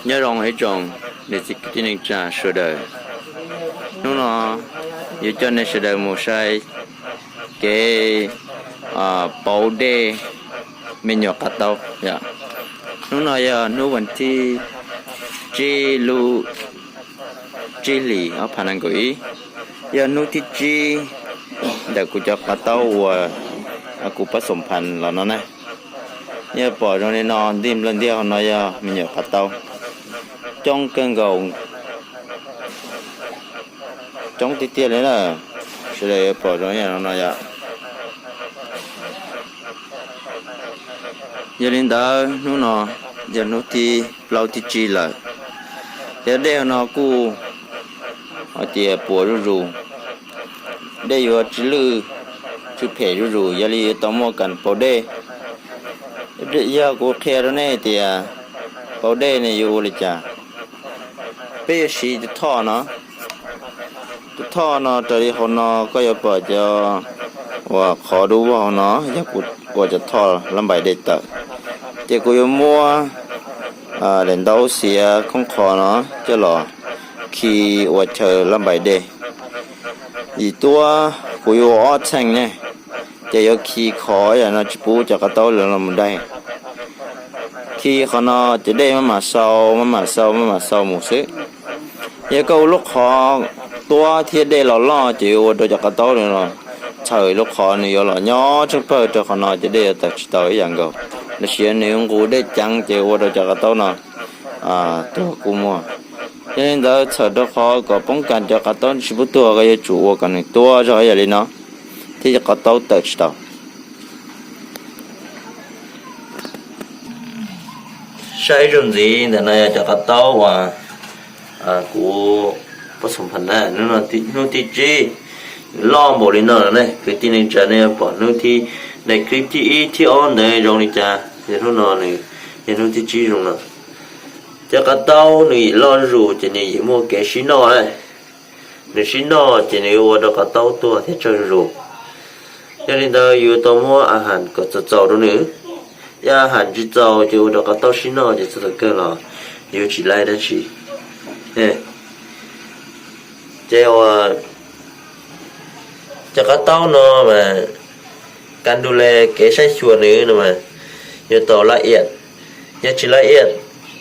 Nyob zoo ib tsoom niam txiv kwv tij neej tsa sawv daws. Hnub no yuav coj nej sawv daws mus saib kev pauv dej me nyuam qav taub. Hnub no yog hnub vas thib tsib lub tsib hlis ob phav nees nkaum ib, yog hnub thib tsib ntawm kuv cov qav taub uas kuv pab xoom phav los no na. Yog pom zoo li no, ntig nplawg ntiag hauv no yog me nyuam qav taub coob kawg nkaus, coob tiag tiag li na. Sawv daws yuav pom zoo li no yom. Yog li ntawd hnub no yog hnub thib plaub thib tsib lawm, yog dej no kuj hais tias puas zuj zus, dej yuav tsis lwj tsis phem zuj zus, yog li yuav tau muaj kas pauv dej. Yog kuv qhia rau nej tias pauv dej ne yuav ua li cas. Peb yuav siv tus thoj no, tus thoj no raws li hauv no koj yuav pom cov uas qhov dub vog hauv no yog kuv ua cov thoj lab npais dej tawm. Ces kuv yuav muab daim ntaub xiav khoob qhov no coj los khi ua chaw lab npais dej. Yim tuab kuv yuav ua ob txheej ne, ces yuav khi khov yam no tsis pub cov qav taub lawv los mus daig. Khi qhov no ces dej maj mam xau maj mam xau maj mam xau mus xwb. Yog koj ua lub qhov tuab thiab dej los loj ces yuav ua rau cov qav taub no los txhaws lub qhov, nws yuav los nyob tsheej pawg rau qhov no ces dej yuav tawm tsis tau ib yam nkaus. Los sis nws yuav nqus dej ceev ces ua rau cov qav taub no tuag kuj muaj. Yog li ntawd txhawm rau qhov kom poob kas cov qav taub tsis pub tuag, koj yuav tsum ua kom nws tuab zog ib yam li no thiab cov qav taub tawm tsis tau. Saib ib zaug ntxiv, ntawm no yog cov qav taub uas kuv pab xoom phav na, hnub thib tsib, nws loj npaum li no ne. Kwv tij neej tsa nej yuav pom hnub thib, daim clip thib ib thib ob ntawd zoo li cas, yog hnub no nws yog hnub thib tsib zoo no. Cov qav taub nws yim loj zuj zus ces nws yim muaj kev sib noj na. Nws sib noj ces nws yuav ua rau qav taub tuag thiab tsawg zuj zus. Yog li ntawd yuav tau muab a has kom txaus txaus rau nws. Yog a has tsis txaus ces ua rau qav taub sib noj ces txog thaum kawg los yuav tsis laib dab tsi. Ces uas cov qav taub no mas kas du le kev saib xyuas nws no mas yuav tau laj iam. Yog tsis laj iam,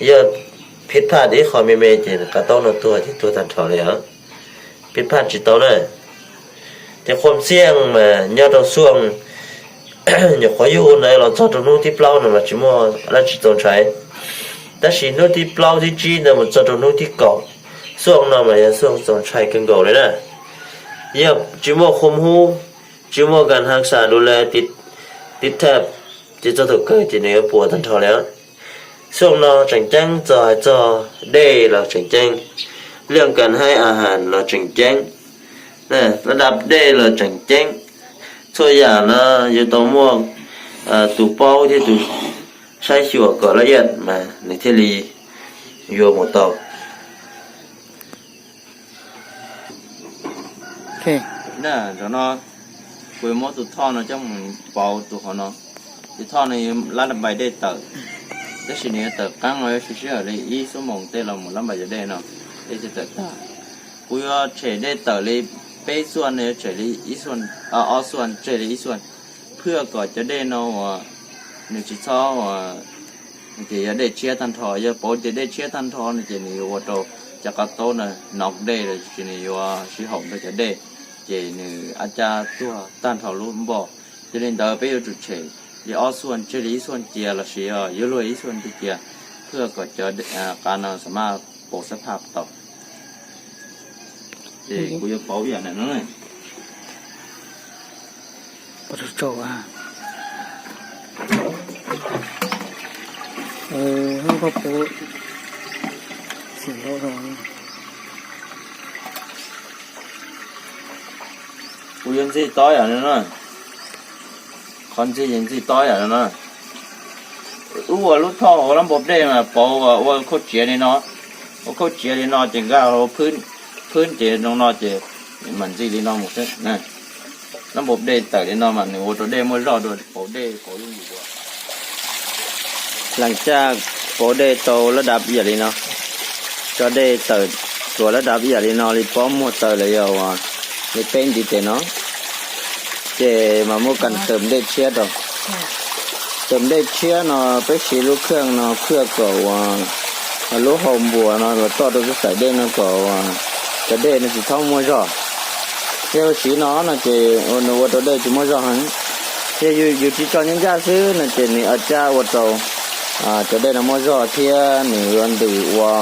yog phij phaj ib qho me me ces qav taub no tuag ces tuag tag nrho li os. Phij phaj tsis tau na. Ces qhua xiaj mas nyob rau xuaj, nyuam qhuav yug ntawd los txog rau hnub thib plaub no mas tsis muaj dab tsi txaus ntshai. Tab sis hnub thib plaub thib tsib ntawd mus txog rau hnub thib kaum, xuaj no mas yog xuaj txaus ntshai kawg nkaus li na. Yog tsis muaj qhua hub, tsis muaj kas has xa du le tib thaj, ces txog thaum kawg ces nws yuav puas tag nrho li. Xuaj no tseem ceeb txog hais txog dej los tseem ceeb, liaj kas haib a has los tseem ceeb, laj dab dej los tseem ceeb. Txhua yam no yuav tau muaj tus paub thiab tus saib xyuas kom laj iam mas nws thiaj li yuav mus tau. Tam no kuv yuav muab tus thoj no coj mus pauv tus hauv no. Tus thoj no yuav lab npais dej tawm, tab sis nws yuav tawm qeeb no yuav siv sij hawm li ib xuab moos tej los mus lab npais cov dej no, dej thiaj tawm tag. Kuv yuav tshem dej tawm li peb xuaj no yuav tshem li ib xuaj, ob xuaj tseg li ib xuaj, phwj kom cov dej no uas nws tsis txhob uas tias yog dej tshiab tag nrho. Yog pauv tias dej tshiab tag nrho no ces nws yuav ua rau cov qav taub no nov dej los sis nws yuav sib haum rau cov dej, ces nws ab cab tuag tag nrho lub npoj. Yog li ntawd peb yuav tsum tshem li ob xuaj tseg li ib xuaj cia los sis yuav luag ib xuaj cia, phwj kom cov qav no xam maj pauv xab phaj tau. Ces kuv yuav pauv yam no. Kuv yuav ntxig tob yam no na. Qhov ntxig ces ntxig tob yam no na. Wb ua lub thoj ua lab npau dej mas pauv ua khauj tsiav li no. Ua khauj tsiav li no ces nkag hauv phwb ces zoo no ces mam ntxig li no mus xwb. Lab npau dej tawm li no mas nws ua rau dej muaj zog dua pauv dej pauv yooj yim dua. Leem caj pauv dej tau lab dab yam li no. Tso dej tawm, tsuas lab dav ib yam li no li pob muag taws los yog li peb ntiv tes no, ces mas muab kas tawm dej tshiab rau. Tawm dej tshiab no peb siv lub khaj no khaj kom uas lub hau npuas no los toj rau txoj xaim dej no kom cov dej no tsis txhob muaj zog. Yog siv no no ces nws ua rau dej tsis muaj zog heev. Yog yus tsis tso nyab ncaj xwb no ces nws a cab ua rau cov dej no muaj zog thiab nws yuav ntws ua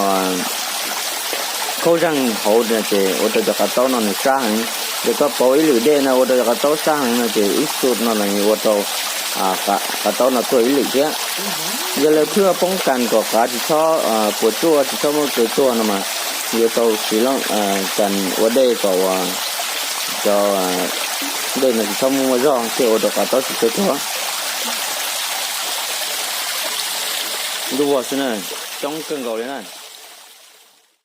khaub zeeg hauv no ces ua rau cov qav taub no nws sab heev. Yog koj pauv ib lwm dej no ua rau cov qav taub sab heev no ces ib xu no los ua rau qav taub no tuag ib lwm thiab. Yog lawv khaj poob kas kom qav tsis txhob puas tsuaj tsis txhob muaj kev tuag no mas yuav tau siv kas ua dej kom uas cov dej no tsis txhob muaj zog thiaj ua rau qav taub tsis txhob tuag. Ntuj vog xwb na, coob kawg nkaus li na.